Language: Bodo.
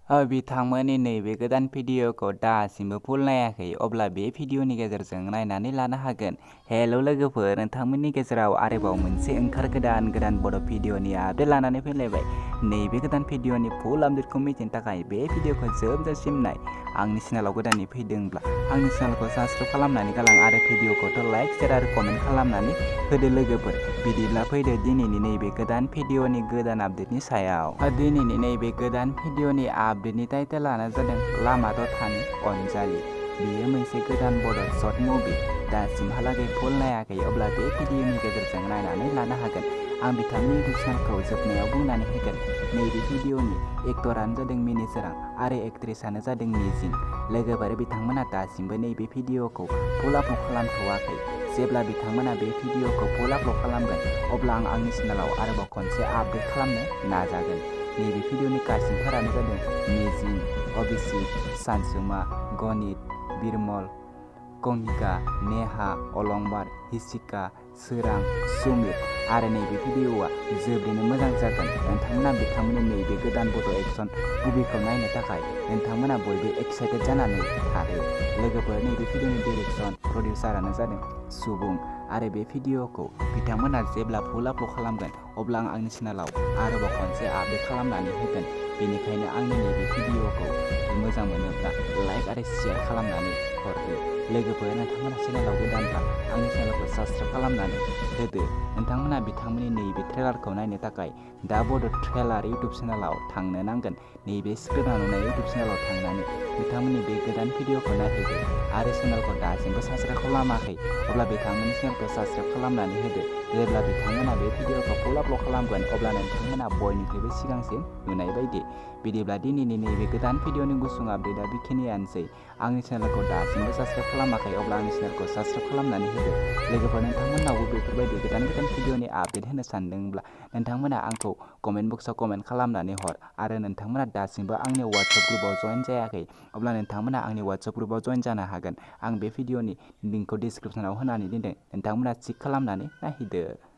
बिथांमोननि नैबे गोदान भिडिअ'खौ दासिमबो फुल नायाखै अब्ला बे भिडिअ'नि गेजेरजों नायनानै लानो हागोन। हेल' लोगोफोर, नोंथांमोननि गेजेराव आरोबाव मोनसे गोदान बर' भिडिअ'नि आपडेट लानानै फैलायबाय। नैबे गोदान भिडिअ'नि फुल आपडेटखौ मिथिनो थाखाय बे भिडिअ'खौ जोबजासिम नाय। आंनि चेनेलाव गोदानै फैदोंब्ला आंनि चेनेलखौ साबस्क्राइब खालामनानै गालां आरो भिडिअ'खौथ' लाइक, शेयार आरो कमेन्ट खालामनानै होदो लोगोफोर। बिदिब्ला फैदो दिनैनि नैबे गोदान भिडिअ'नि गोदान आपडेटनि सायाव। दिनैनि नैबे गोदान भिडिअ'नि आपडेटनि टाइटेलानो जादों लामा दथानि अनजालि। बेयो मोनसे गोदान बर' शर्ट मुभि। दासिमहालागै फुल नायाखै अब्ला बे भिडिअ'नि गेजेरजों नायनानै लानो हागोन। आं बिथांनि इउटिउब चेनेलखौ जोबनायाव बुंनानै होगोन। नैबे भिडिअ'नि एक्टरानो जादों मिनिसोरां आरो एक्ट्रेसानो जादों मिजिं। लोगोफोर, बिथांमोना दासिमबो नैबे भिडिअ'खौ फुल आपल'ड खालामथ'वाखै। जेब्ला बिथांमोना बे भिडिअ'खौ फुल आपल'ड खालामगोन अब्ला आं आंनि चेनेलाव आरोबाव खनसे आपडेट खालामनो नाजागोन। नैबे भिडिअ'नि कास्टिंफोरानो जादों मिजिं, अभिषेक, सानसुमा, गणित, बिरमल, कनिका, नेहा, अलंबार, हिसिका, सोरां, सुमित आरो नैबे भिडिअ'आ जोबोरैनो मोजां जागोन। नोंथांमोना बिथांमोननि नैबे गोदान बर' एक्सन मुभिखौ नायनो थाखाय नोंथांमोना बयबो एक्साइटेड जानानै थादो। लोगोफोर, नैबे भिडिअ'नि डिरेक्सन प्रडिउसारानो जादों सुबुं आरो बे भिडिअ'खौ बिथांमोना जेब्ला फुल आपल'ड खालामगोन अब्ला आं आंनि चेनेलाव आरोबाव खनसे आपडेट खालामनानै होगोन। बेनिखायनो आंनि नैबे भिडिअ'खौ मोजां मोनोब्ला लाइक आरो शेयार खालामनानै हरदो। लोगोफोर, नोंथांमोना चेनेलाव गोदानब्ला आंनि चेनेलखौ साबस्क्राइब खालामनानै होदो। नोंथांमोना बिथांमोननि नैबे ट्रेलारखौ नायनो थाखाय दा बड' ट्रेलार इउटिउब चेनेलाव थांनो नांगोन। नैबे स्क्रिनाव नुनाय इउटिउब चेनेलाव थांनानै बिथांमोननि बे गोदान भिडिअ'खौ नायहैदो आरो चेनेलखौ दासिमबो साबस्क्राइब खालामाखै अब्ला बिथांमोननि चेनेलखौ साबस्क्राइब खालामनानै होदो। जेब्ला बिथांमोना बे भिडिअ'खौ फुल आपल'ड खालामगोन अब्ला नोंथांमोना बयनिख्रुइबो सिगांसिन नुनाय बायदि। बिदिब्ला दिनैनि नैबे गोदान भिडिअ'नि गुसुं आपडेटआ बेखिनियानोसै। आंनि चेनेलखौ दासिमबो साबस्क्राइब खालामाखै अब्ला आंनि चेनेलखौ साबस्क्राइब खालामनानै होदो। लोगोफोर, नोंथांमोननावबो बेफोरबायदि गोदान भिडिअ'नि आपडेट होनो सानदोंब्ला नोंथांमोना आंखौ कमेन्ट बक्सआव कमेन्ट खालामनानै हर आरो नोंथांमोना दासिमबो आंनि वाट्सएप ग्रुपआव जइन जायाखै अब्ला नोंथांमोना आंनि वाट्सएप ग्रुपआव जइन जानो हागोन। आं बे भिडिअ'नि लिंकखौ डिसक्रिपसनाव होनानै दोनदों। नोंथांमोना चेक खालामनानै नायहैदो।